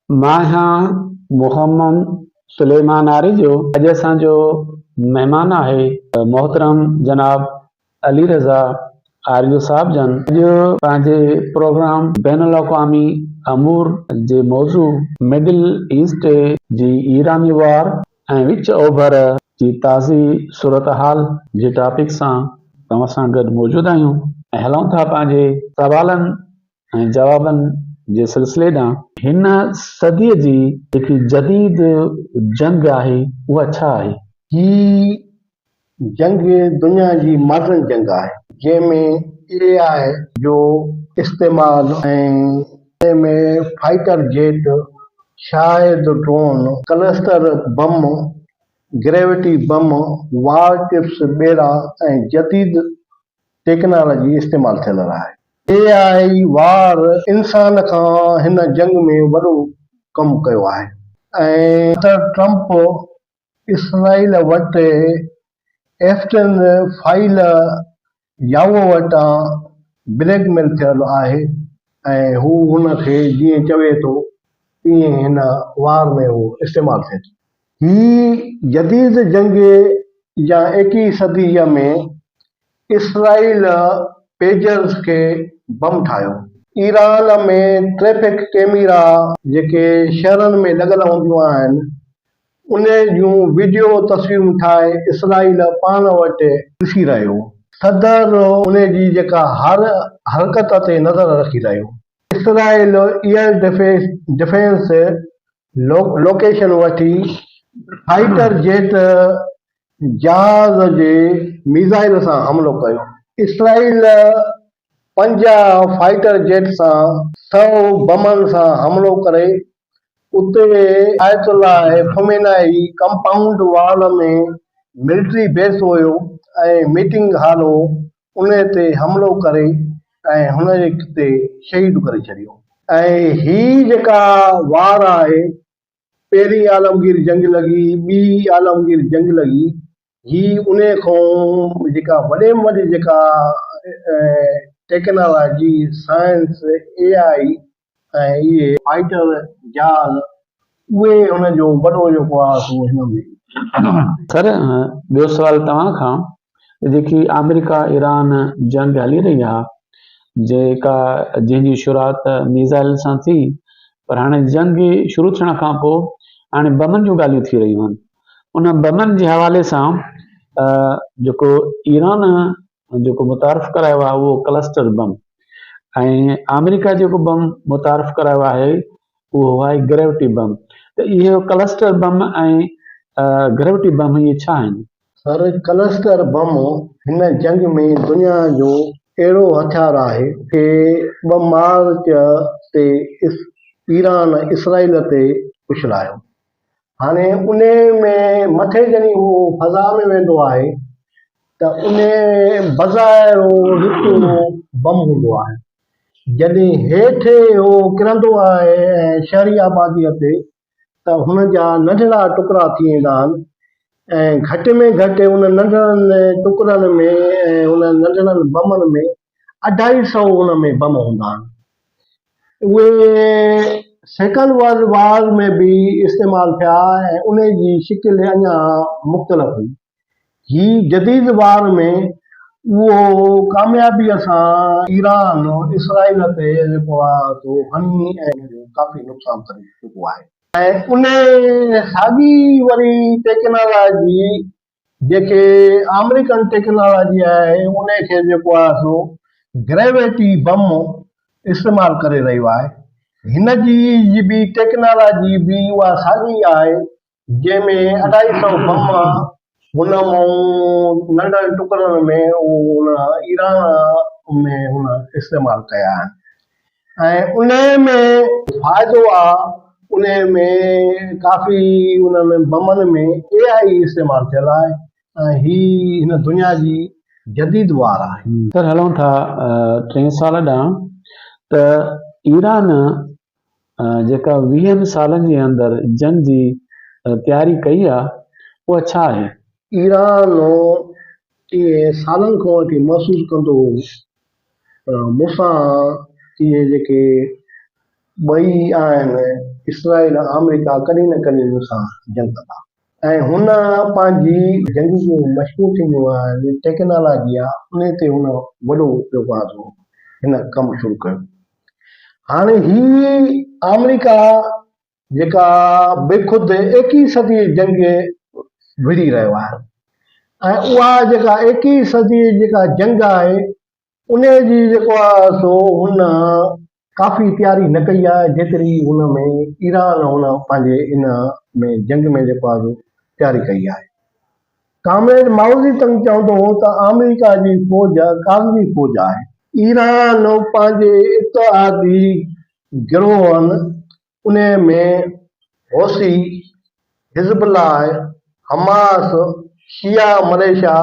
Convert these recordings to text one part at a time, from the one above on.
مان آهيان محمد سليمان آريجو. اڄ اسان جو مهمان آهي محترم جناب علي رضا آريجو صاحب جن اڄ پنهنجي پروگرام بين الاقوامي امور جي موضوع مڊل ايسٽ جي ايراني وار ۽ وچ اوڀر جي تازي صورتحال جي ٽاپڪ سان توهان سان گڏ موجود آهيون ۽ هلون ٿا پنهنجي سوالن ۽ جوابن جي سلسلي ڏانهن. هن صديء جي جيڪي جديد جنگ آهي اها ڇا آهي؟ هي جنگ دنيا جي ماڊرن جنگ آهي، جنهن ۾ اي آء جو استعمال ۽ جنهن ۾ fighter jet, Shahed drone, cluster bomb, gravity bomb, war chips ٻيڙا ۽ جديد ٽيڪنالاجي استعمال ٿيل آهي. اي آء وار انسان کان هن جنگ ۾ وڏو ڪم ڪيو آهي ۽ صدر ٽرمپ اسرائيل وٽ ايپسٽين فائل ياهو وٽان بليڪ ميل ٿيل آهي ۽ هو هن کي جيئن چوي ٿو تيئن هن وار ۾ اهو استعمال ٿئي ٿو. هي جديد جنگ يا ايڪيهين صديء ۾ اسرائيل پيجرز کي بم ٺاهيو. ايران ۾ ٽريفڪ ڪيميرا جيڪي شهرن ۾ لڳل هونديون آهن ان جون وڊيو تصويرون ٺاهي اسرائيل پاڻ وٽ ڏسي رهيو. صدر ان جي جيڪا هر حرڪت تي نظر رکي رهيو. اسرائيل ايئر ڊفينس لوڪيشن وٺي فائٽر جيٽ جهاز جي ميزائل سان حملو ڪيو. اسرائيل 50 فائٽر جيٽ سان سئو بمن سان حملو ڪري اتي Ayatollah Khamenei compound wall ۾ military base هيو ۽ ميٽنگ هال هو ان تي حملو ڪري ۽ هن تي شهيد ڪري ڇڏيو. ۽ هي جيڪا وار آهي پهرين عالمگير جنگ لڳي، ٻي عالمگير جنگ لڳي، هي انهي کان جيڪا وڏي ۾ وڏي جيڪا ٽيڪنالاجي، سائنس، اي آء ۽ اهي فائٽر جهاز اهي ان جو وڏو جيڪو آهي سو هن ۾. سر ٻيو سوال توهان کان ته جيڪي آمريڪا ايران جنگ هلي رهي آهي جيڪا جنهن جي شروعات ميزائل سان ٿي پر هاڻي جنگ شروع ٿيڻ کان پوء هاڻي بمن جون ڳالهيون ٿي رهيون آهن ان بمن جي حوالي سان جيڪو ايران جيڪو متعارف ڪرايو آهي اهو ڪلسٽر بم ۽ آمريڪا جيڪو بم متعارف ڪرايو آهي اهو آهي گريوٽي بم ته اهو ڪلسٽر بم ۽ گريوٽي بم اهي ڇا آهن؟ سر ڪلسٽر بم هن جنگ ۾ دنيا جو اهڙو هٿيار آهي کي 2 مارچ تي ايران اسرائيل تي اڇلايو. هاڻي انهي ۾ مٿي جڏهن اهو فضا ۾ ويندو آهي ته انهي بظاهر اهو هڪ بم هوندو آهي. جڏهن هيٺ اهو ڪرندو آهي ۽ شهري آباديء تي ته هن جا ننڍڙا ٽڪرا ٿي ويندا آهن ۽ گهٽ ۾ گهٽ ان ننڍڙن ٽڪرن ۾ ۽ ان ننڍڙن بمن ۾ اڍائي سئو ان ۾ بم هوندا آهن. اهي سيڪنڊ ورلڊ وار ۾ به استعمال ٿيا ۽ ان جي شڪل اڃا مختلف هئي. هي جديد وار ۾ اهو ڪاميابيء سان ايران اسرائيل تي جيڪو آهي سو هڻي ۽ ان جو ڪافي نقصان ڪري چڪو آهي. ۽ ان ساڳي وري ٽيڪنالاجي جيڪي آمريڪن ٽيڪنالاجي آهي ان کي جيڪو آهي سو گريويٽي بم استعمال ڪري رهيو آهي. هن جي به ٽيڪنالاجي به اها ساڳي آهي جنهن ۾ اڍائي سئو بم هن مون ننڍن ٽڪرن ۾ اهو هن ايران ۾ هن استعمال ڪيا آهن ۽ انهي ۾ فائدو آ انهي ۾ ڪافي انهن بمن ۾ اي آئي استعمال ٿيل آهي ۽ هي هن دنيا جي جديد وار آهي. سر هلون ٿا ٽئين سال ڏانهن ته ايران جيڪا ويهن سالن جي اندر جنگ جي تياري ڪئي آ اها ڇا آهي؟ ايران اهي سالن کان وٺي محسوس ڪندو هو ته مون سان اهي جيڪي ٻئي آهن اسرائيل ۽ آمريڪا ڪڏهن نه ڪڏهن هن سان جنگ ڪندا ۽ هن پنهنجي جنگي جون مشقون ٿينديون آهن ٽيڪنالاجي آهي ان تي هن وڏو جيڪو آهي سو هن ڪم شروع ڪيو هاڻي هي آمريڪا جيڪا بي خود ايڪيهه صدي جي جنگ وڙهي رهيو آهي ۽ اها جيڪا ايڪيهه صدي جي جيڪا جنگ آهي انهيء جي جيڪو آهي سو هن ڪافي تياري نه ڪئي آهي جيتري هن ۾ ايران هن پنهنجي ان ۾ جنگ ۾ جيڪو آهي سو تياري ڪئي آهي. ڪامريڊ مائوزي تنگ چوندو هو ته آمريڪا جي فوج ڪاغذي فوج آهي. ايران پنهنجي اتحادي گروهن انهيء ۾ حوثي، حزب الله، حماس، شيعا مليشيا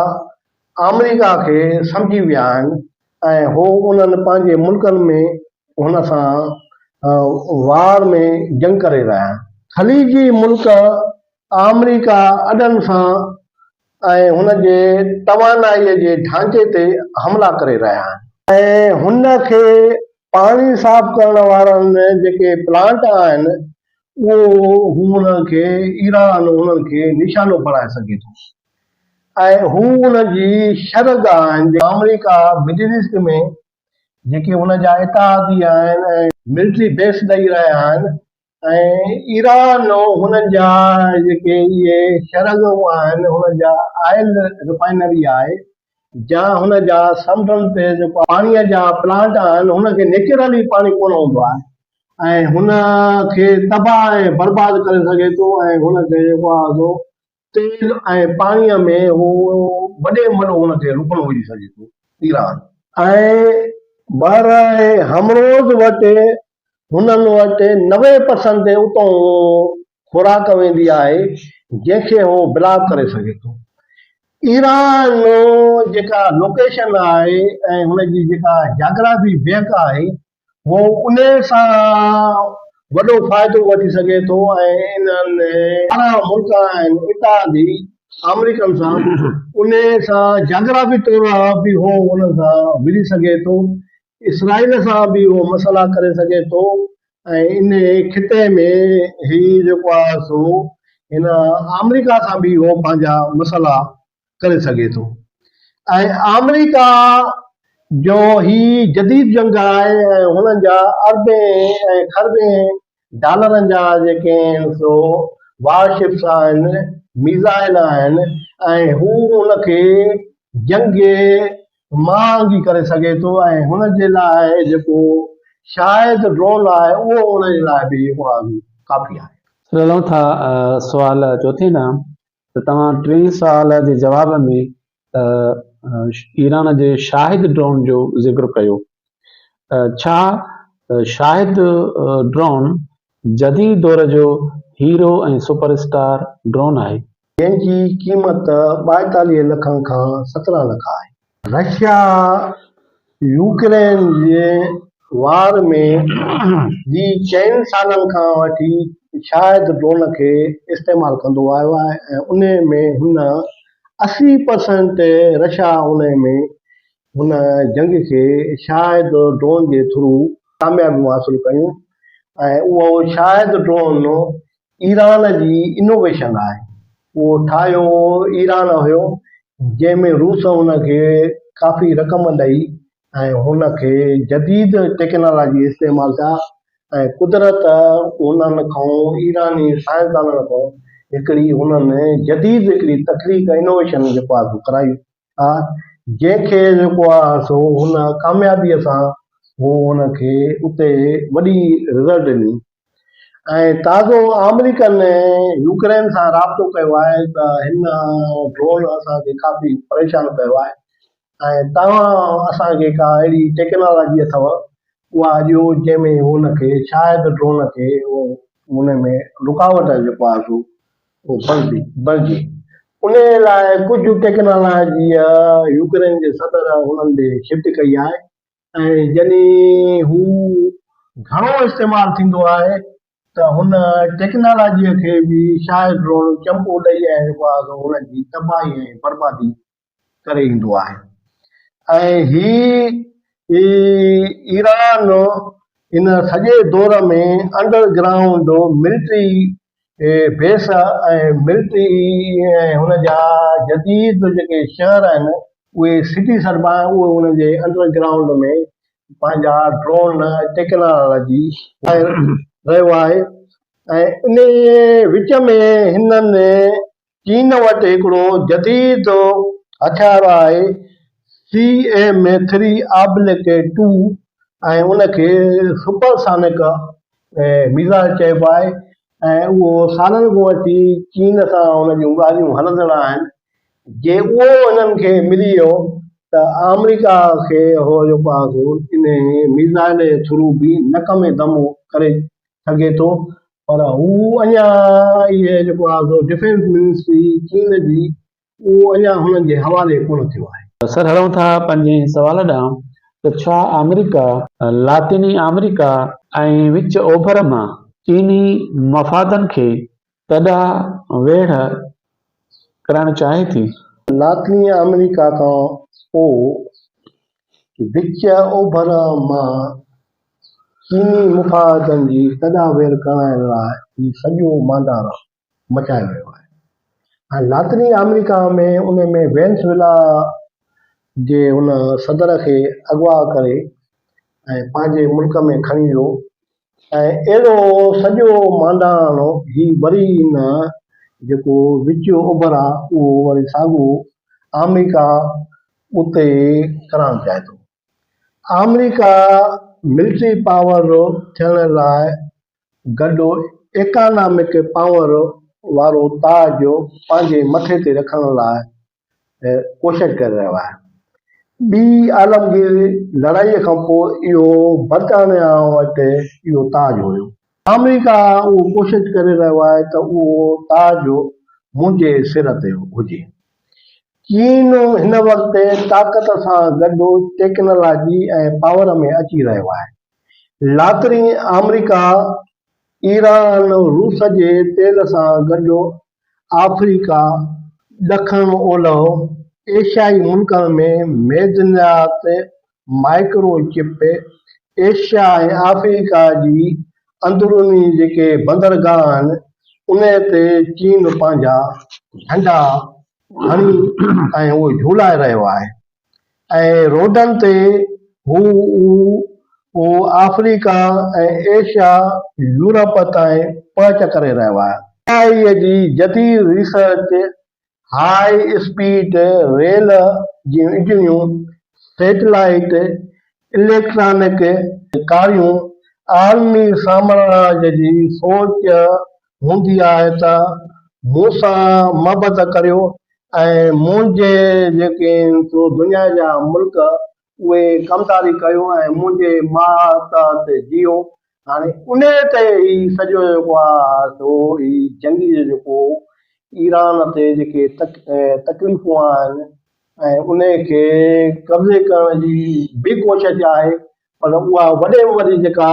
آمريڪا کي سمجهي ويا آهن ۽ هو انهن پنهنجي ملڪن ۾ هن سان وار ۾ جنگ ڪري رهيا آهن. خليجي ملڪ آمريڪا اڏن سان ۽ هن جي توانائيء جي ڍانچي تي حملا ڪري رهيا آهن. ۽ هن کي پاڻي صاف ڪرڻ وارن جيڪي پلانٽ آهن اهو هو انهن کي ايران انهن کي نشانو بڻائي سگهي ٿو ۽ هو ان جي شرگ آهن جيڪي آمريڪا مڊل ايسٽ ۾ جيڪي هن جا اتحادي آهن ۽ ملٽري بيس ڏئي رهيا آهن ۽ ايران هنن جا جيڪي اهي شرگون آهن هنن جا آئل ريفائنري آهي جا هن جا سمنڊن تي جيڪو پاڻي جا پلانٽ آهن هن کي نيچرلي پاڻي ڪونه هوندو آهي ۽ هن کي تباهه ۽ برباد ڪري سگهي ٿو ۽ هن کي جيڪو آهي سو تيل ۽ پاڻيء ۾ هو وڏي ۾ وڏو هن کي رڪڻو وجهي سگهي ٿو. ايران. ۽ بحرائي همروز وٽ هنن وٽ 90% اتان خوراڪ ويندي آهي جنهن کي هو بلاڪ ڪري سگهي ٿو. ايران جيڪا لوڪيشن آهي ۽ هن جي جيڪا جاگرافي بيهڪ آهي هو انهيء سان وڏو فائدو وٺي سگهي ٿو ۽ انهن 12 ملڪ آهن اتحادي آمريڪن سان انهيء سان جاگرافي طور به هو انهن سان وڙهي سگهي ٿو، اسرائيل سان به هو مسئلا ڪري سگهي ٿو ۽ انهيء خطي ۾ هي جيڪو آهي سو هن آمريڪا سان به هو پنهنجا مسئلا ڪري سگهي ٿو ۽ آمريڪا جو هي جديد جنگ آهي ۽ هنن جا اربين ۽ کربين ڊالرن جا جيڪي آهن سو وار شپس آهن ميزائل آهن ۽ هو ان کي جنگ مهانگي ڪري سگهي ٿو ۽ هن جي لاء جيڪو شايد ڊرون آهي اهو ان جي لاء به جيڪو آهي ڪافي آهي. سر هلون ٿا سوال چوٿين ڏانهن. ته توهان ٽئين سوال جي جواب ۾ ايران جي شاهد ڊرون جو ذڪر ڪيو. ڇا شاهد ڊرون جديد دور جو هيرو ۽ سپر اسٽار ڊرون آهي؟ جنهن جي قيمت 42 لکن کان 17 لک آهي. رشيا يوڪرين جي وار ۾ جي چئن سالن کان وٺي شاهد ڊرون کي استعمال ڪندو آيو آهي ۽ انهي ۾ هن 80 پرسنٽ رشيا انهي ۾ هن جنگ کي شاهد ڊرون جي ٿرو ڪاميابيون حاصل ڪيون ۽ اهو شاهد ڊرون ايران جي انوويشن آهي. اهو ٺاهيو ايران هيو جنهن ۾ روس هن کي ڪافي رقم ڏئي ۽ هن کي جديد ٽيڪنالاجي استعمال ٿيا ۽ قدرت هنن کان ايراني سائنسدانن کان هڪڙي هنن جديد هڪڙي تخليق انوويشن جيڪو آهي سو ڪرائي آهي جنهن کي جيڪو آهي سو هن ڪاميابي سان هو هن کي اتي وڏي رزلٽ ڏني. ۽ تازو آمريڪن يوڪرين سان رابطو ڪيو آهي ته هن ڊرون اسان کي ڪافي پريشان ڪيو آهي ۽ توهان اسان کي ڪا اهڙي ٽيڪنالاجي اٿو اها ڏيو جنهن ۾ هن کي شايد ڊرون کي ان ۾ رڪاوٽ جيڪو آهي سو اهو بڻجي بڻجي ان لاء ڪجهه ٽيڪنالاجي يوڪرين جي صدر هنن ڏي شفٽ ڪئي آهي ۽ جڏهن هو گهڻو استعمال ٿيندو آهي ته هن ٽيڪنالاجيء کي به شايد ڊرون چمڪو ڏئي ۽ جيڪو آهي سو هن جي تباهي ۽ بربادي ڪري ايندو آهي ۽ هي ايران ان سڄي دور ۾ under ground military base ۽ military ۽ هن جا جديد جيڪي شهر آهن اهي سٽي سڏبا آهن اهي هن جي انڊر گرائونڊ ۾ پنهنجا ڊرون ٽيڪنالاجي رهيو آهي ۽ ان وچ ۾ هنن چين وٽ هڪڙو جديد هٿيار آهي C M three oblique two ۽ ان کي سپر سانڪ ميزائل چئبو آهي ۽ اهو سالن کان وٺي چين سان ان جون ڳالهيون هلندڙ آهن جي اهو انهن کي ملي ويو ته آمريڪا کي هو جيڪو آهي سو ان ميزائل جي ٿرو به نڪ ۾ دم ڪري سگهي ٿو پر هو اڃا اهي جيڪو آهي سو ڊفينس منسٽري چين جي اهو اڃا هنن جي حوالي ڪونه ٿيو آهي. سر هلون ٿا پنجين سوال ڏانهن ته ڇا آمريڪا، لاطيني آمريڪا ۽ وچ اوڀر مان چيني مفادن کي تڏا ويڙهه ڪرائڻ چاهي ٿي؟ لاطيني آمريڪا کان پوء وچ اوڀر مان چيني مفادن جي تڏا ويڙهه ڪرائڻ لاء هي سڄو مانڊاڻ مچايو ويو آهي ۽ لاطيني آمريڪا ۾ ان ۾ وينزويلا جي ان صدر کي اغوا ڪري ۽ پنهنجي ملڪ ۾ کڻي ويو ۽ اهڙو سڄو مانڊاڻ هي وري ان جيڪو وچ اوڀر آهي اهو وري ساڳو آمريڪا اتي ڪرائڻ چاهي ٿو. آمريڪا ملٽري پاور ٿيڻ لاء گڏ ايڪانامڪ پاور وارو تاج پنهنجي مٿي تي رکڻ لاء ڪوشش ڪري رهيو آهي. ٻي عالمگير لڙائيء کان پوء اهو برطانيا وٽ اهو تاج هيو. آمريڪا اهو ڪوشش ڪري رهيو آهي ته اهو تاج منهنجي سر تي هجي. چين هن وقت طاقت سان گڏ ٽيڪنالاجي ۽ پاور ۾ اچي رهيو آهي. لاطرين آمريڪا، ايران، روس جي تيل سان گڏ آفريڪا، ڏکڻ اولهه ايشيائي ملڪن ۾ معدنيات، مائڪرو چپ، ايشيا ۽ آفريڪا جي اندروني جيڪي بندرگاهه آهن، انهي تي چين پنهنجا جهنڊا هڻي ۽ اهو جهولائي رهيو آهي ۽ روڊن تي هو اهو آفريڪا ۽ ايشيا، يورپ تائين پهچ ڪري رهيو آهي. اي آء جي جديد ريسرچ، هاء اسپيڊ ريل جون انجڻيون، سيٽلائيٽ، اليڪٽرانڪ ڪاريون، عالمي سامراج جي سوچ هوندي آهي ته مون سان محبت ڪريو ۽ منهنجي جيڪي سو دنيا جا ملڪ اهي ڪمداري ڪيو ۽ منهنجي ماتحت جيئو. هاڻي انهيء تي هي سڄو جيڪو آهي سو هي جنگي جو جيڪو ايران تي جيڪي تڪليفون آهن ۽ انهيء کي قبضي ڪرڻ جي به ڪوشش آهي پر اها وڏي ۾ وڏي جيڪا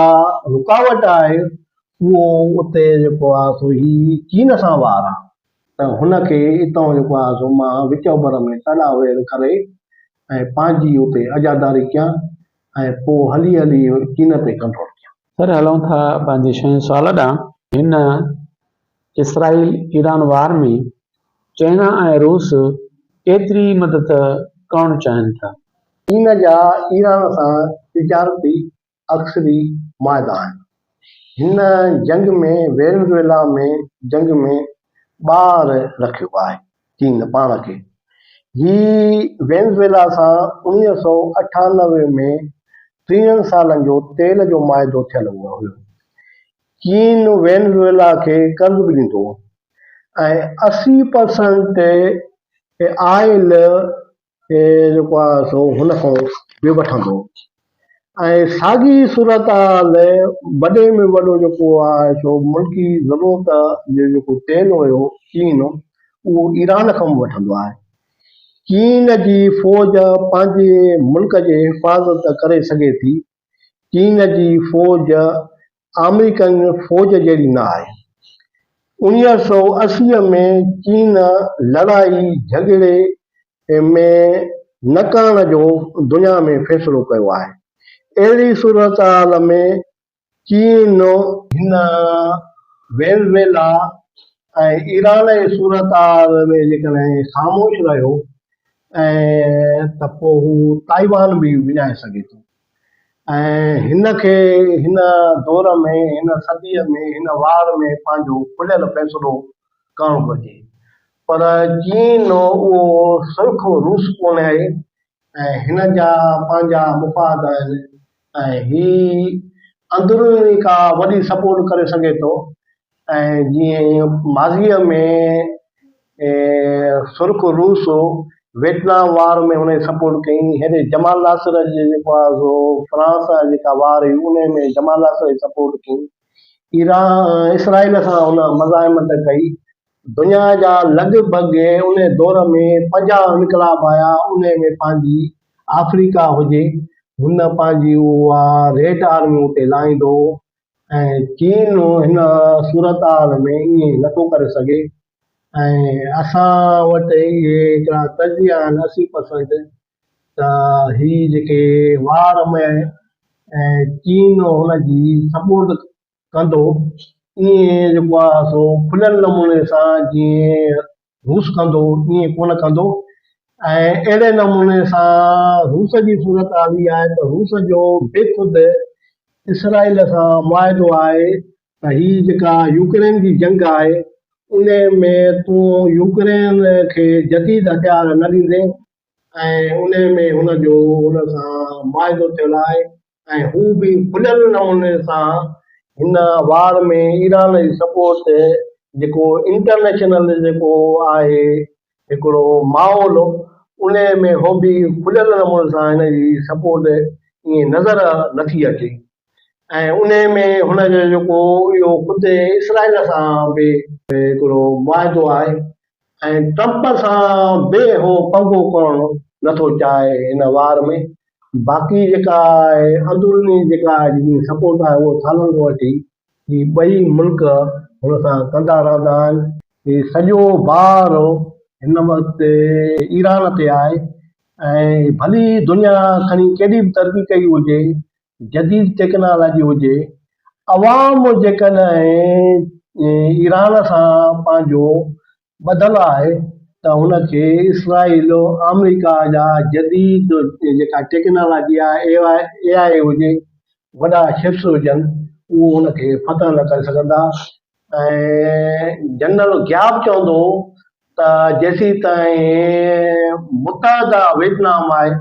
رڪاوٽ آهي اهو اتي جيڪو آهي سو هي چين سان وار آهي ته هن کي اتان جيڪو آهي سو مان وچ اوڀر ۾ تڏا ويڙهه ڪري ۽ پنهنجي اتي عزاداري ڪيان ۽ پوء هلي هلي چين تي ڪنٽرول ڪيان. سر هلون ٿا پنهنجي ڇهين سوال ڏانهن. هن اسرائيل ايران وار ۾ چائنا ۽ روس ڪيتري مدد ڪرڻ چاهين ٿا؟ چين جا ايران سان تجارتي عسڪري معاهدا آهن. هن جنگ ۾ وينزويلا ۾ جنگ ۾ ٻاهر رکيو آهي چين پاڻ کي. هي وينزويلا سان 1998 ۾ ٽيهن سالن جو تيل جو معاهدو ٿيل هيو. چين وينزويلا کي قرض به ڏيندو ۽ 80 پرسنٽ آئل جيڪو آهي سو هن کان به وٺندو ۽ ساڳي صورتحال وڏي ۾ وڏو جيڪو آهي سو ملڪي ضرورت جو جيڪو تيل هيو چين اهو ايران کان به وٺندو آهي. چين جي فوج پنهنجي ملڪ جي حفاظت ڪري سگهي ٿي چين جي فوج آمريڪن فوج جهڙي نه آهي. 1980 ۾ چين لڙائي جهڳڙي ۾ نه ڪرڻ جو دنيا ۾ فيصلو ڪيو آهي. اهڙي صورتحال ۾ چين هن وينزويلا ۽ ايران جي صورتحال ۾ جيڪڏهن خاموش رهيو ۽ ته پوء هو تائيوان به وڃائي سگهي ٿو ۽ هن کي هن دور ۾ هن صديء ۾ هن وار ۾ پنهنجو کليل فيصلو ڪرڻ گهرجي پر چين اهو سرخ روس ڪونهي ۽ هن جا پنهنجا مفاد آهن ۽ هي اندروني ڪا وڏي سپورٽ ڪري سگهي ٿو ۽ جيئن ماضيء ۾ سرخ روس ويٽنام وار ۾ هن سپورٽ ڪئي هيڏي جمال ناصر جي جيڪو آهي سو فرانس سان جيڪا وار هئي ان ۾ جمال ناصر جي سپورٽ ڪئي ايران اسرائيل سان هن مزاحمت ڪئي دنيا جا لڳ ڀڳ ان دور ۾ 50 انقلاب آيا، انهي ۾ پنهنجي آفريڪا هجي، هن پنهنجي اها ريڊ آرمي اتي لاهيندو هو ۽ چين هن صورتحال ۾ ائين نٿو ڪري سگهي ۽ اسان وٽ اهي هڪڙا تجزيا آهن 80% ته هي جيڪي وار ۾ چين هن جي سپورٽ ڪندو، ائين جيڪو آهي سو کليل نموني سان جيئن روس ڪندو ائين ڪونه ڪندو ۽ اهڙي نموني سان روس جي صورتحال اها آهي ته روس جو بي خود اسرائيل سان معاهدو آهي ته هي جيڪا يوڪرين جي جنگ آهي ان ۾ تون يوڪرين کي جديد هٿيار نه ڏيندين ۽ ان ۾ هن جو هن سان معاهدو ٿيل آهي ۽ هو به کليل نموني سان هن وار ۾ ايران جي سپورٽ جيڪو انٽرنيشنل جيڪو آهي هڪڙو ماحول ان ۾ هو به کليل نموني سان هن جي سپورٽ ائين نظر نٿي اچي ۽ ان ۾ هن جو جيڪو اهو خود اسرائيل سان به هڪڙو معاهدو آهي ۽ ٽرمپ سان به هو پنگو ڪرڻ نٿو چاهي هن وار ۾ باقي جيڪا اندروني جيڪا سپورٽ آهي اهو سالن کان وٺي هي ٻئي ملڪ هن سان ڪندا رهندا آهن. هي سڄو بار هن وقت ايران تي آهي ۽ ڀلي دنيا کڻي ڪيڏي به ترقي ڪئي هجي جديد ٽيڪنالاجي هجي عوام جيڪڏهن ايران سان پنهنجو ٻڌل آهي ته هن کي اسرائيل آمريڪا جا جديد جيڪا ٽيڪنالاجي آهي اي آء هجي وڏا شپس هجن اهو هن کي فتح نه ڪري سگهندا ۽ جنرل گياب چوندو هو ته جيسيتائين متحده ويٽنام آهي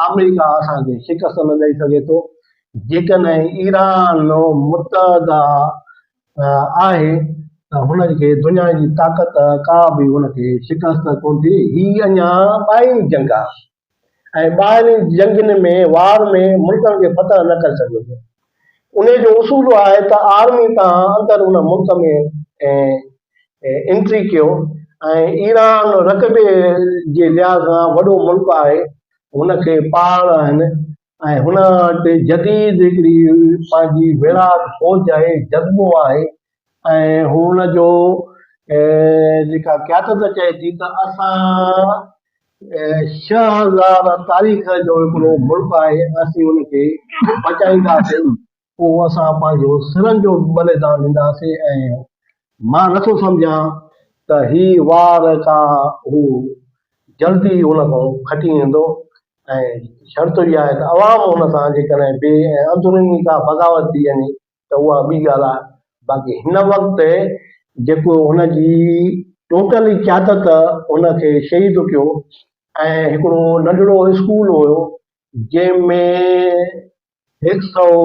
آمريڪا اسان کي شڪست نه ڏئي سگهي ٿو، جيڪڏهن ايران متحده آهي ته هن کي دنيا جي طاقت ڪا به هن کي شڪست ڪونه ٿي، هي اڃا ٻاهرين جنگ آهي. ۽ ٻاهرين جنگين ۾ وار ۾ ملڪن کي فتح نه ڪري سگهيو ٿي. انهي جو اصول آهي ته آرمي تان اندر ان ملڪ ۾ انٽري ڪيو ۽ ايران رقبي جي لحاظ کان وڏو ملڪ آهي هن کي پهاڙ آهن ۽ هن وٽ جديد هڪڙي پنهنجي ويڙهاڪ فوج آهي جذبو آهي ۽ هن جو جيڪا قيادت چئي ٿي ته اسان 6000 تاريخ جو هڪڙو ملڪ آهي اسين ان کي بچائينداسين پوء اسان پنهنجو سرن جو بليدان ڏينداسين ۽ مان نٿو سمجهان ته هي وار ڪا هو جلدي ان کان کٽي ايندو ۽ شرط اها آهي ته عوام ان سان جيڪڏهن بي اندروني ڪا بغاوت ٿي وڃي ته اها ٻي ڳالهه آهي باقي هن وقت جيڪو هن جي ٽوٽل قيادت هن کي شهيد ڪيو ۽ هڪڙو ننڍڙو اسڪول هيو جنهن ۾ هڪ سئو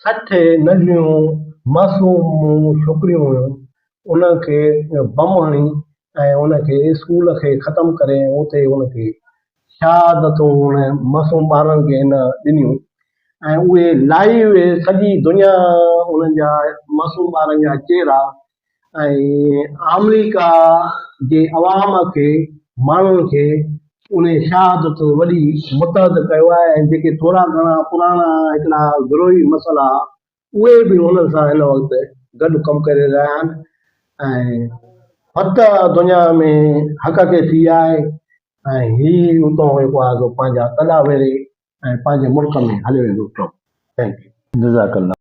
60 ننڍڙيون معصوم ڇوڪريون هيون ان کي بم هڻي ۽ ان کي اسڪول کي ختم ڪري اتي ان کي شهادتون ان معصوم ٻارن کي هن ڏنيون ۽ اهي لائيو سڄي دنيا انهن جا معصوم ٻارن جا چهرا ۽ آمريڪا جي عوام کي ماڻهن کي ان شهادت وڏي متحد ڪيو آهي ۽ جيڪي ٿورا گهڻا پراڻا هڪڙا گروهي مسئلا اهي به انهن سان هن وقت گڏ ڪم ڪري رهيا آهن ۽ فتح دنيا ۾ حق کي ٿي آهي ۽ هي اتان جيڪو آهي سو پنهنجا تڏا ويڙهي ۽ پنهنجي ملڪ ۾ هليو ويندو ٽرمپ. Thank you. جزاڪ الله.